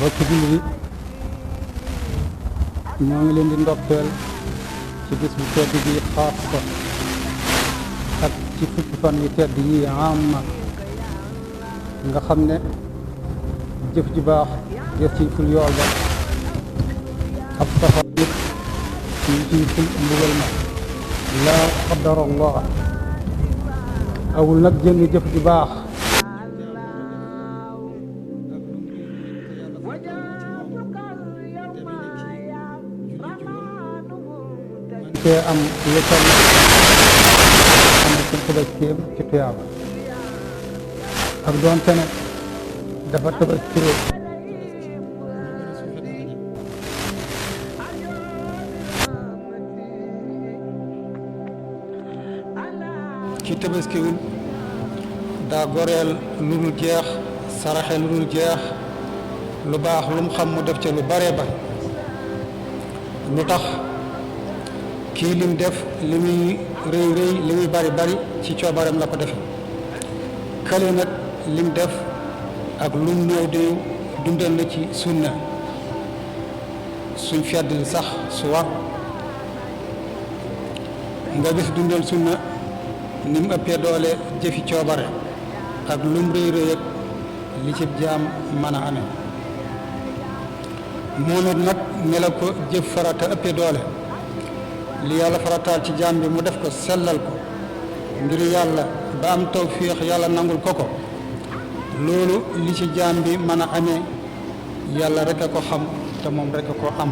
bokk julli bi ñoo ngi leen di ndokkeel ci bis bu tedd bi xaas ko ak ci fukki fan yu tedd yi amma nga xam ne jëf ji baax des ci ful yool ba ab safar it ñu ciy ful mbugal ma laa qaddar allah awul nag jënd jëf ji baax te am yëkkal am ci tëbaskeem ci tuyaaba ak doonte ne dafa tëbaskee ci tëbaskiwul daa goreel lu dul jeex saraxe lu dul jeex lu baax lu mu xam mu def ca lu bare ba lu tax kii lim def li muy rëy rëy li muy bari bari ci coobareem la ko defe kële nag lim def ak lum néew néew dundal na ci sunna suñ fedd li sax su war nga gis dundal sunna ni mu ëppee doole jëfi coobare ak lum rëy rëy ak li ci jaam mën a amee moom it nag ne la ko jëf farata ëppee doole li yàlla farataal ci jaam bi mu def ko sellal ko ngir yàlla ba am tawfiix yàlla nangul ko ko loolu li ci jaam bi mën a amee yàlla rek a ko xam te moom rek a ko am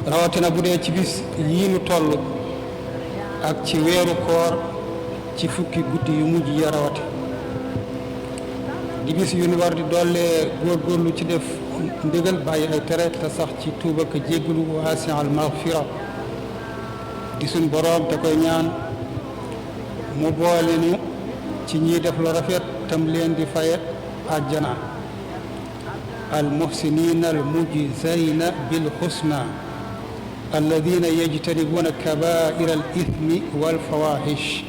rawatina bu dee ci bis yii nu toll ak ci weeru koor ci fukki guddi yu mujj ya rawati di bis yu nu war di dollee góorgóorlu ci def ndigal bàyyi ay tere te sax ci tuuba ko jéggalu waasi al maghfira di suñ boroom te koy ñaan mu boole nu ci ñiy def lu rafet tam leen di faye àjjana al muhsinina al mujzayna bil husna alladina yajtanibuna kabaira al ithmi wal fawahish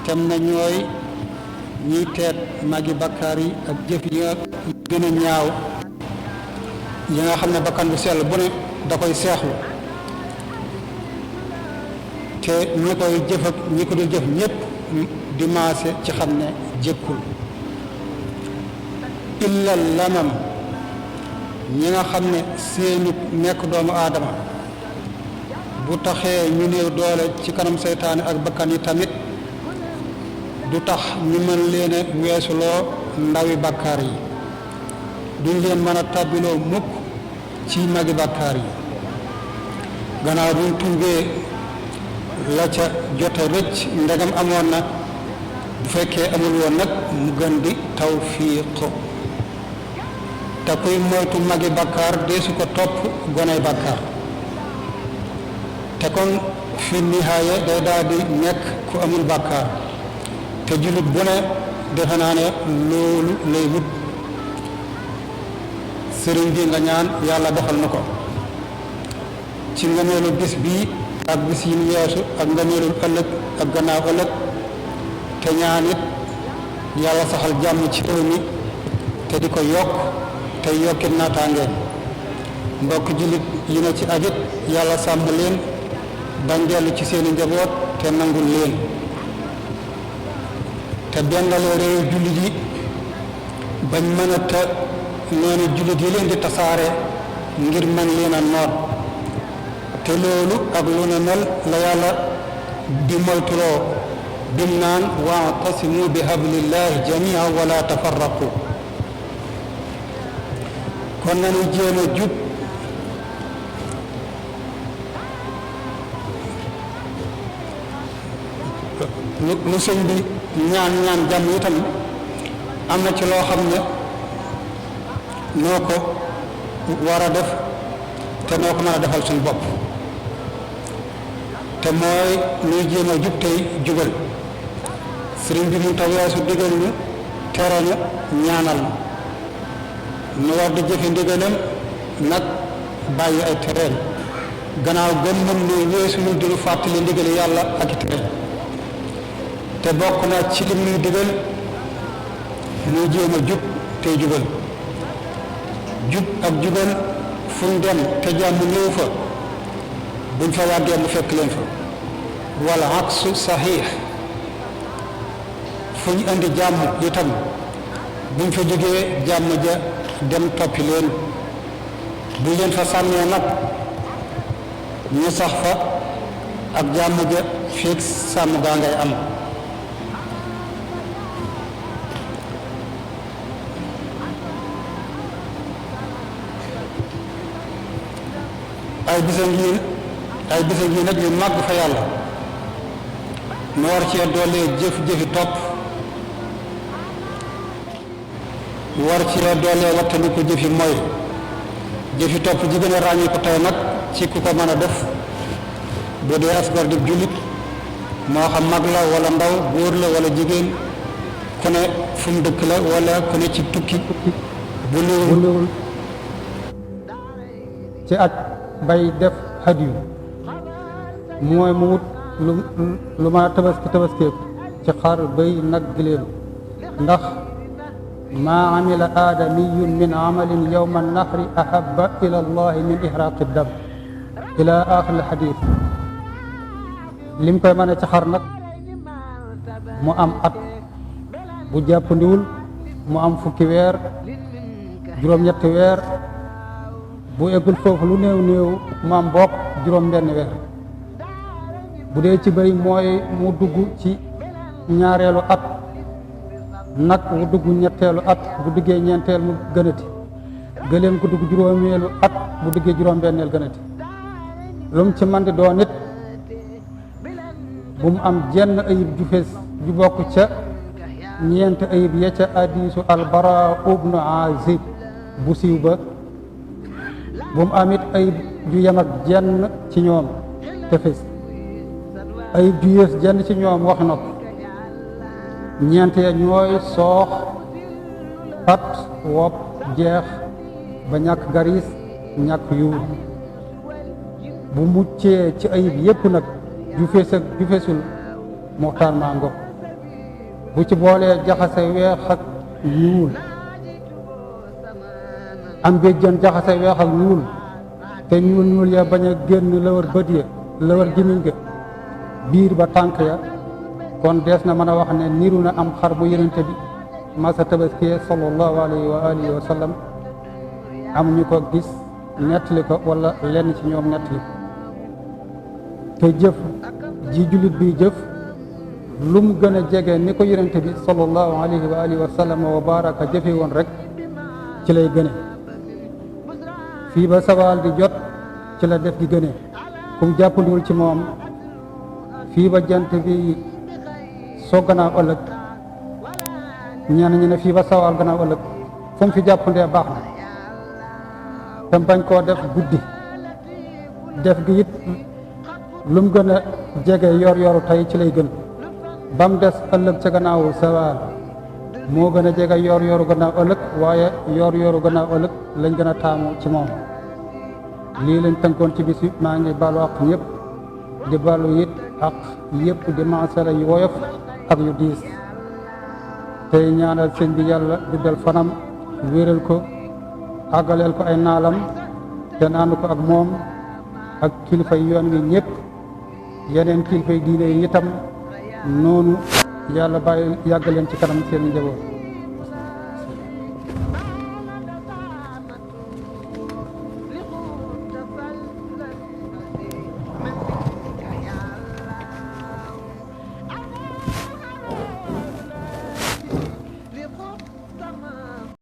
tem na ñooy ñiy teet magi bakkaar yi ak jëf yi nga gën a ñaaw yi nga xam ne bakkan bu sell bu ne da koy seexlu te ñi koy jëf ak ñi ko dul jëf ñépp di maase ci xam ne jëkkul illa lamam ñi nga xam ne seeni nekk doomu aadama bu taxee ñu néew doole ci kanam seytaane ak bakkan yi tamit du tax ñu mën leen a weesuloo ndawi bàkkaar yi duñ leen mën a tàbbiloo mukk ci magi bàkkaar yi gannaaw buñ tuubee la ca jote rëcc ndegam amoon na bu fekkee amul woon nag mu gën di tawfiq te kuy moytu magi bàkkaar deesu ko topp gonay bàkkaar te kon fi nihaaya day daal di nekk ku amul bàkkaar te jullit bu ne defe naa ne loolu lay wut sëriñ bi nga ñaan yàlla defal na ko ci ngëneelu bis bii ak bis yi ñu weesu ak ngëneelul ëllëg ak gannaaw ëllëg te ñaan it yàlla saxal jàmm ci réew mi te di ko yokk te yokkit naataangeen mbokk jullit yi na ci ajit yàlla sàmm leen bañ dellu ci seeni njaboot te nangul leen te bendalee réew jullit yi bañ mën a te noonu jullit yi leen di tasaare ngir mën leen a noot te loolu ak lu ne mel la yàlla di moytuloo bim naan wa'tasimu bi hablillahi jami'an wala tafarraqu kon nañu jéem a jub lu sëñ bi ñaan jàmm itam am na ci loo xam ne noo ko war a def te noo ko mën a defal suñu bopp te mooy nuy jéem a jub tey jubal sëriñ bi mu taw weesu digal ñu tere ñu ñaanal nu war di jëfe ndigalam nag bàyyi ay tereel gannaaw gën mën ne weesu ñu dinu fàttali ndigali yàlla ak i tere te bokk na ci lim ñuy digal muy jéem a jub tey jubal jub ak jubal fu ñu dem te jàmm néew fa buñ fa yàggee mu fekk leen fa wala aksu saxiix fu ñu indi jàmm itam buñ fa jógee jàmm ja dem toppi leen bu leen fa sàmmee nag ñu sax fa ak jàmm ja feek sàmm gaa ngay am ay bisa ngi nag yu màgg fa yàlla nu war cee doolee jëfi topp war cee doolee wattani ko jëfi topp ji gën a ràññi ko tey nag ci ku ko mën a def bu dee asgar di jullit moo xam mag la wala ndaw góor la wala jigéen ku ne fu mu dëkk la wala ku ne ci tukki bu néewul ci at bay def hadiyu mooy mu wut lu ma tabaskeeku ci xar bay nag giléem ndax maa amila aadamiyun min amalin yowma nahri ahaba ila allahi min ihraqi dam ila axiri alxadis lim koy mën a ci xar nag mu am at bu jàppandiwul mu am fukki weer juróom-ñetti weer bu eggul foofu lu néew mu am bokk juróom-benn weer bu dee ci bëy mooy mu dugg ci ñaareelu at nag mu dugg ñetteelu at bu duggee ñeenteel mu gënati gëléem ku dugg juróomeelu at bu duggee juróom-benneel gënati lu mu ci man di doon nit bu mu am jenn ayib ju fees ju bokk ca ñeent ayib ya ca hadiisu albara ibnu azib bu siiw ba bu mu amit ayib ju yem ak jenn ci ñoom te fees ayib ju yées jenn ci ñoom wax na ko ñeent ya ñooy soox pat wopp jeex ba ñàkk garis ñàkk yuur bu muccee ci ayib yépp nag ju fees ak ju feesul muxtaar maa ngo bu ci boolee jaxase weex ak ñuul am béjjën jaxase weex ak ñuul te ñuul ya bañ a génn lawar bët ya lawar gimiñ ga biir ba tànk ya kon dees na mën a wax ne niru na am xar bu yonente bi masa tabaskiyee sallallahu alayhi wa alihi wa sallam am ñu ko gis nettali ko wala lenn ci ñoom nettali ko te jëf ji jullit bi jëf lu mu gën a jege ni ko yonente bi sallallahu alayhi wa alihi wa sallam wa baraka jëfe woon rek ci lay gëne fii ba sawaal di jot ci la def gi gëne kum jàppandiwul ci moom fii ba jant bi soo gannaaw ëllëg ñenn ñi ne fii ba sawaal gannaaw ëllëg fu mu fi jàppandee baax na te bañ koo def guddi def gi it lu mu gën a jege yor-yoru tey ci lay gën ba mu des ëllëg ca gannaawu sawaal moo gën a jege yor-yoru gannaaw ëllëg waaye yor-yoru gannaaw ëllëg lañ gën a taamu ci moom lii lañ tënkoon ci bis bi maa ngi baalu àq ñëpp di baalu it ak yëpp di maasala yu woyof ak yu diis tey ñaanal sëñ bi yàlla guddal fanam wéeral ko àggaleel ko ay naalam te naanu ko ak moom ak kilifay yoon wi ñëpp yeneen kilifay diine yi itam noonu yàlla bàyyi yàggaleen ci kanam seen njaboot